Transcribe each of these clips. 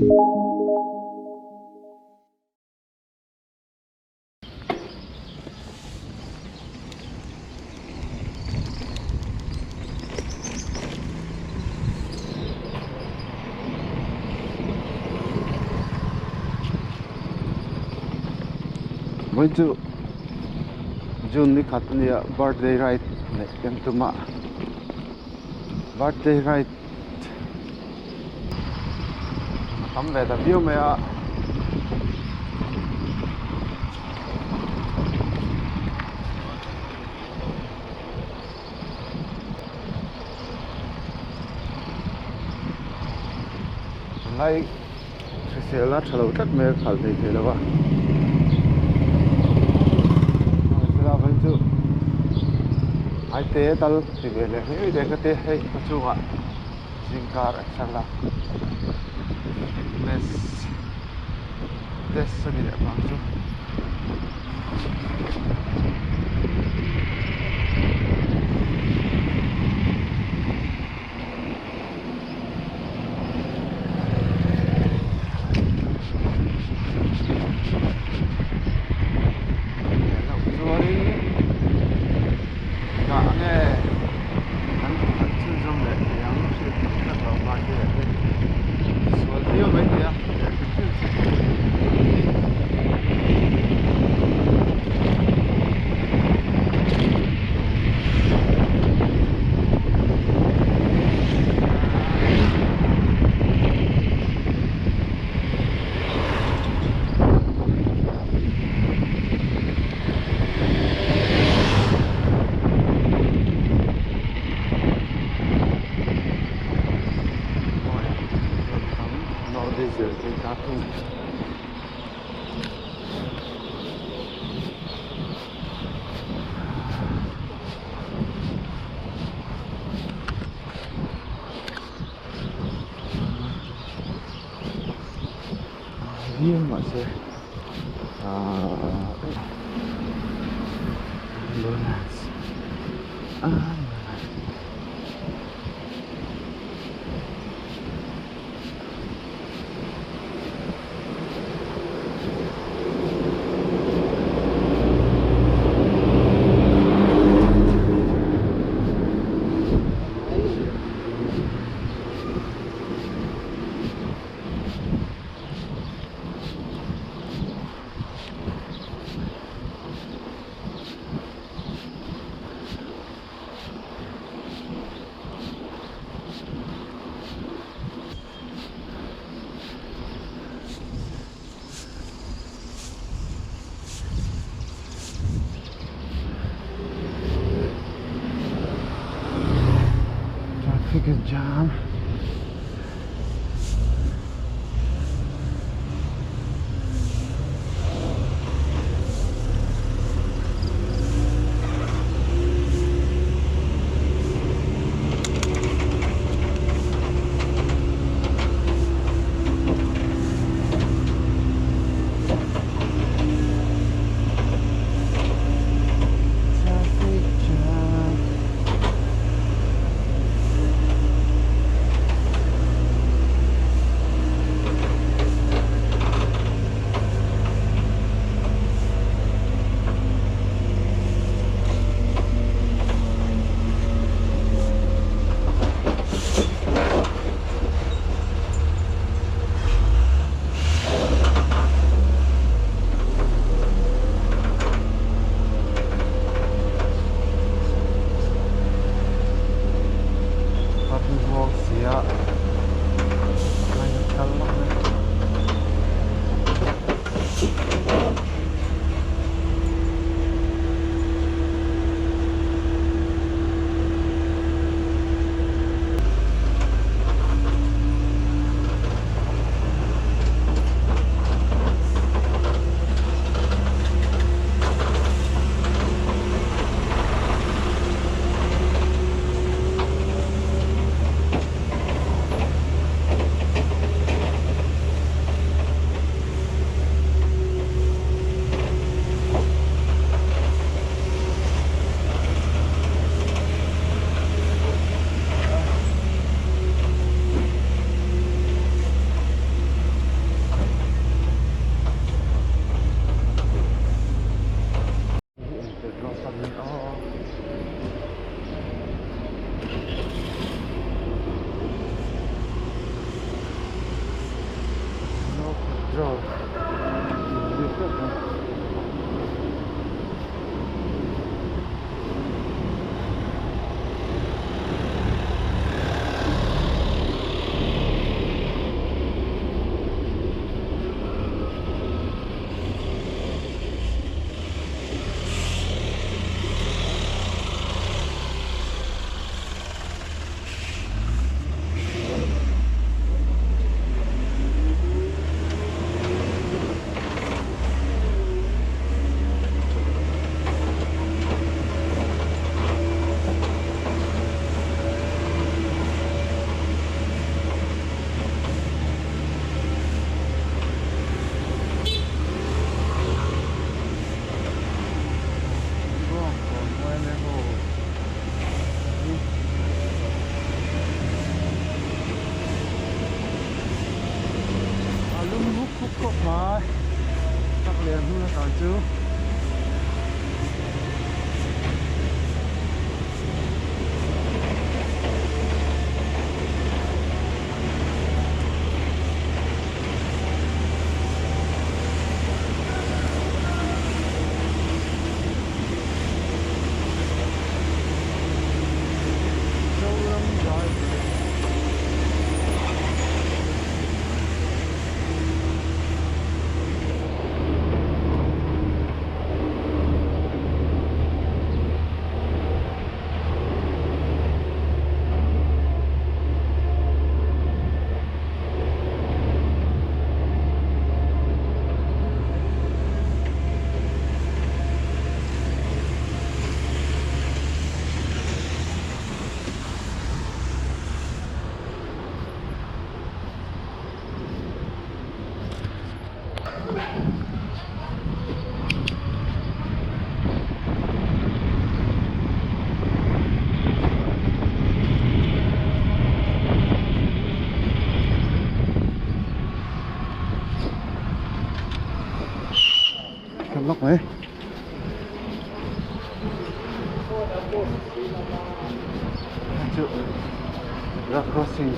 Vawiin chu June ni khat a nia birthday ride neih kan tum a birthday ride a tam ve ta viau mai a. Tunlai hriselna tha lo tlat mai a khal thei thei lo va thlalak hi chu hmaite tal ti ve leh mai mai ka tia hei ka chungah zingkar a thar a fitness test a ni leh vang chu. Chuanin dah nge kan kan chhunzawm leh thei ang hriat tak tak loh vang te leh hei sual viau mai thei a leh hrim hrim chu Viau mahse ahh ambulance ambulance. Traffic jam. Traffic jam. Petrol inzui hrep mai. Bawngkawn yma ho hi a lum huk huk khawp mai tak leh hmun atan chu. Zoram driver Kan lawk mai. Chu rock crossing.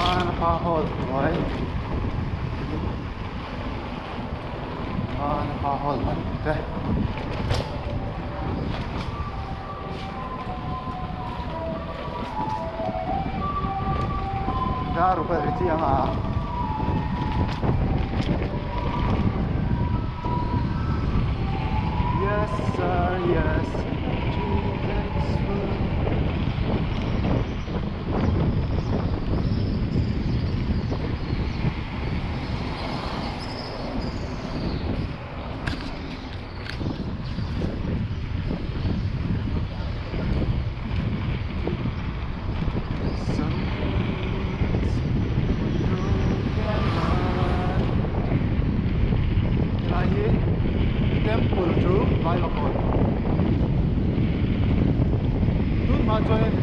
Vanapa hall hnuai Vanapa hall ban te. Dar ruk a ri chiang a. Yes sir, yes Helai hi temple chu Vaivakawn tun hma chuanin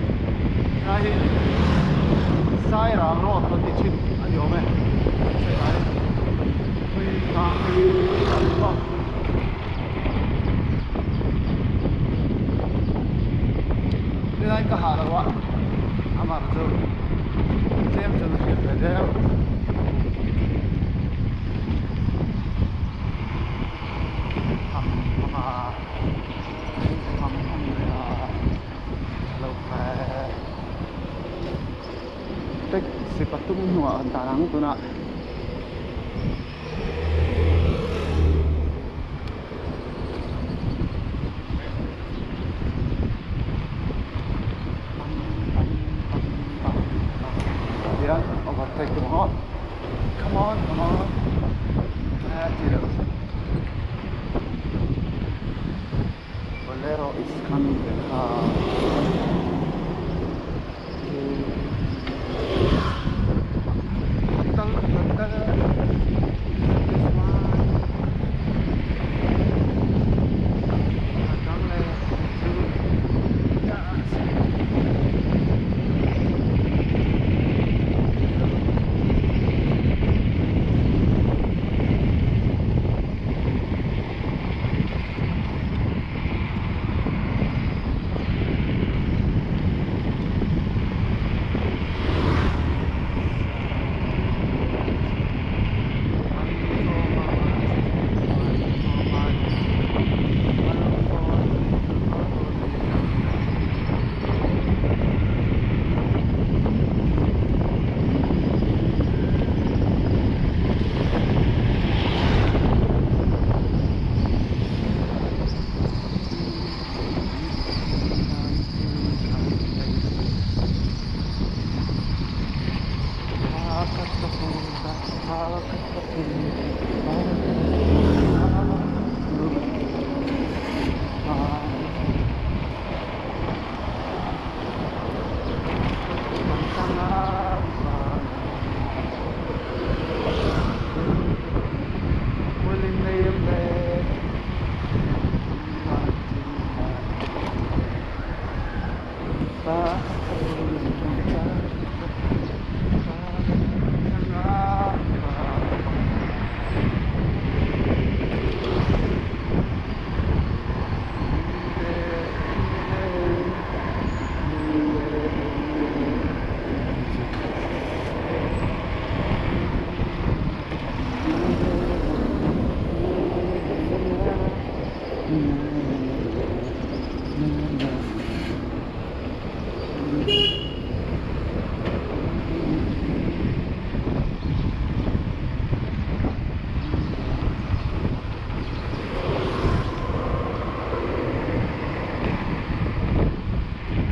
helai hi Sairang road kan ti thin a ni awm e Helai ka hah lo a amah chu tlem chuan a hriat ve deuh. Taxi pathum hnuah an tlan ang tunah. Hian overtake tum ang aw come on come on a ti reuh bolero is coming behind.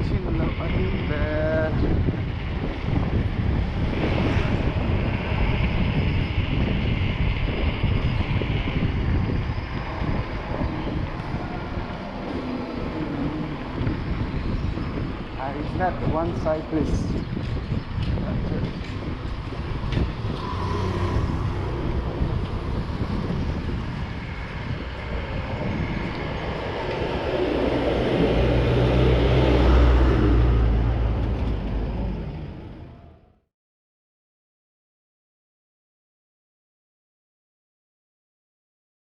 Chin loh a him ber. I snap one side please. That's it.